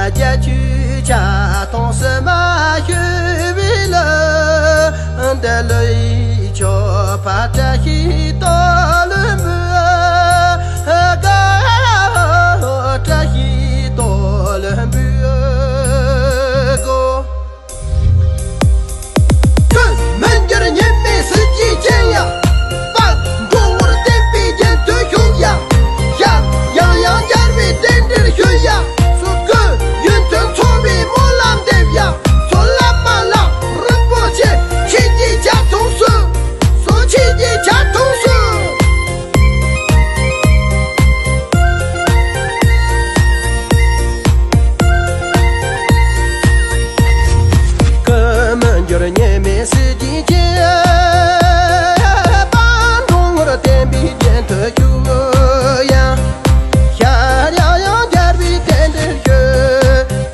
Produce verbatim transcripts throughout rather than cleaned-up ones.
རྒྱ་ཆུ་ཆ་ཐོང་སི་མ་ཤོད་བི་ལ། འདི་ལོ་ཡི་ཆོ་ཕ་བཀྲ་ཤིས་དོ་ལུ་འབུ། ག་བཀྲ་ཤིས་དོ་ལུ་འབུ་གོ། ཀུན་མི་འགྱུར་ཉི་མའི་སྲིད་ཀྱི་རྒྱན་ཡ། པད་འགྲོ་བར་བསྟན་པའི་རྒྱན་དུ་བཞུགས་ཡ། ཞལ་ཡང་ཡང་རྒྱལ་བའི་རྟེན་འབྲེལ་ཞུ་ཡ། སོ་སྐུ་ཡུན་ཐུང་འཚོ་བའི་སྨོན་ལམ་འདེབས་ཡ། སོ་བླ་མ་ལགས་རིན་པོ་ཆེ་ཁྱེད་ཀྱི་ཆ་ཐུང་སུ། སོ་ཁྱེད་ཀྱི་ཆ་ཐུང་སུ། ཀུན་མི་འགྱུར་ཉི་མའི་སྲིད་ཀྱི་རྒྱན། པད་འབྲོང་ངུར་བསྟན་པའི་རྒྱན་དུ་བཞུགས་ཡ། ཤར་ཡང་ཡང་རྒྱལ་བའི་རྟེན་འབྲེལ་ཞུ།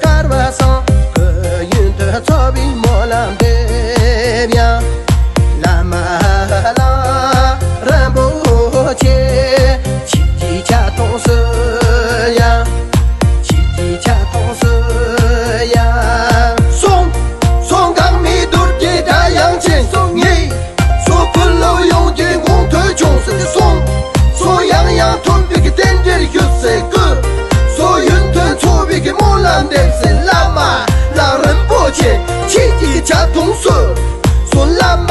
སྐལ་བ་བཟང་སྐུ་ཡུན་དུ་འཚོ་བའི་སྨོན་ལམ་འདེབས་ཡ། བླ་མ་ལགས་རིན་པོ་ཆེ། ཁྱེད་ཀྱི་ཆ་ཐུང་སུ་ཡ། ཁྱེད་ཀྱི་ཆ་ཐུང་སུ་ཡ། སོང་སོང་གང་མི་རྡོར་གྱི་སྒྲ་དབྱངས་ཅན། སོང་ངེ་སོ་ཀུན་སློབ་ཡོངས་ཀྱི་གོང་དུ་བྱུང་ཟེར། སོང་སོང་ཡང་ཡང་ཐོབ་པའི་རྟེན་འབྲེལ་ཞུ་ཟེར། ཀུན་སོ་ཡུན་དུ་འཚོ་བའི་སྨོན་ལམ་འདེབས་ཟེར། བླ་མ་ལགས་རིན་པོ་ཆེ་ཁྱེད་ཀྱི་ཆ་ཐུང་སུ། སོ་བླ་མ་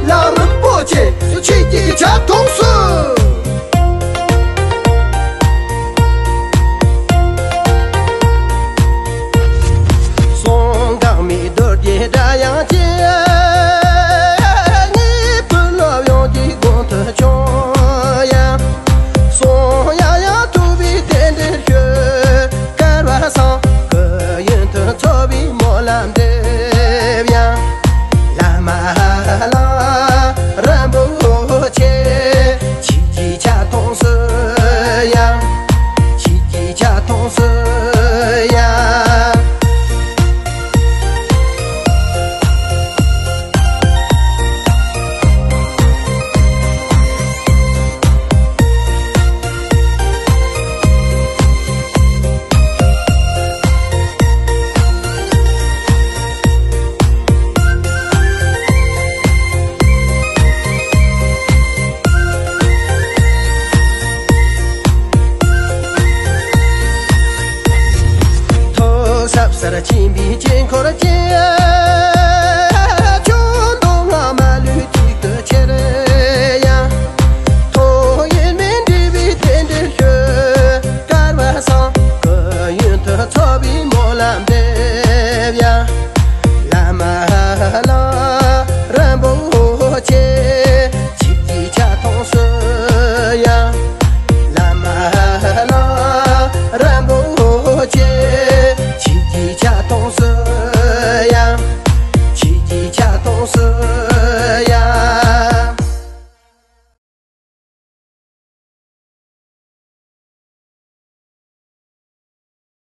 ལགས་རིན་པོ་ཆེ་སོ་ཁྱེད་ཀྱི་ཆ་ཐུང་སུ། སོང་གང་མི་རྡོར་གྱི་སྒྲ་དབྱངས་ཅན། ཉིད་དུ་སློབ་ཡོངས་ཀྱི་གོང་དུ་བྱུང་ཡ། སོང་ཡང་ཡང་ཐུབ་པའི་རྟེན་འབྲེལ་ཞུ། སྐལ་བ་བཟང་སྐུ་ཡུན་དུ་འཚོ་བའི་སྨོན་ལམ་འདེབས་ཡ། བླ་མ་ལགས་རིན་པོ་ཆེ། ཁྱེད་ཀྱི་ཆ་ཐུང་སུ་ཡ། ཁྱེད་ཀྱི་ཆ་ཐུང་སུ་ཡ། ཐོག་ཟབ་སར་ཕྱིན་པའི་དཀྱིལ་འཁོར་ཅན། ཆོས་མདོ་སྔགས་མ་ལུས་གཅིག་ཏུ་ཁྱེར་ཡང་། ཐོག་ཡེ་མེད་འབྲས་བུའི་རྟེན་འབྲེལ་ཞུ། སྐལ་བ་བཟང་སྐུ་ཡུན་དུ་འཚོ་བའི་སྨོན་ལམ་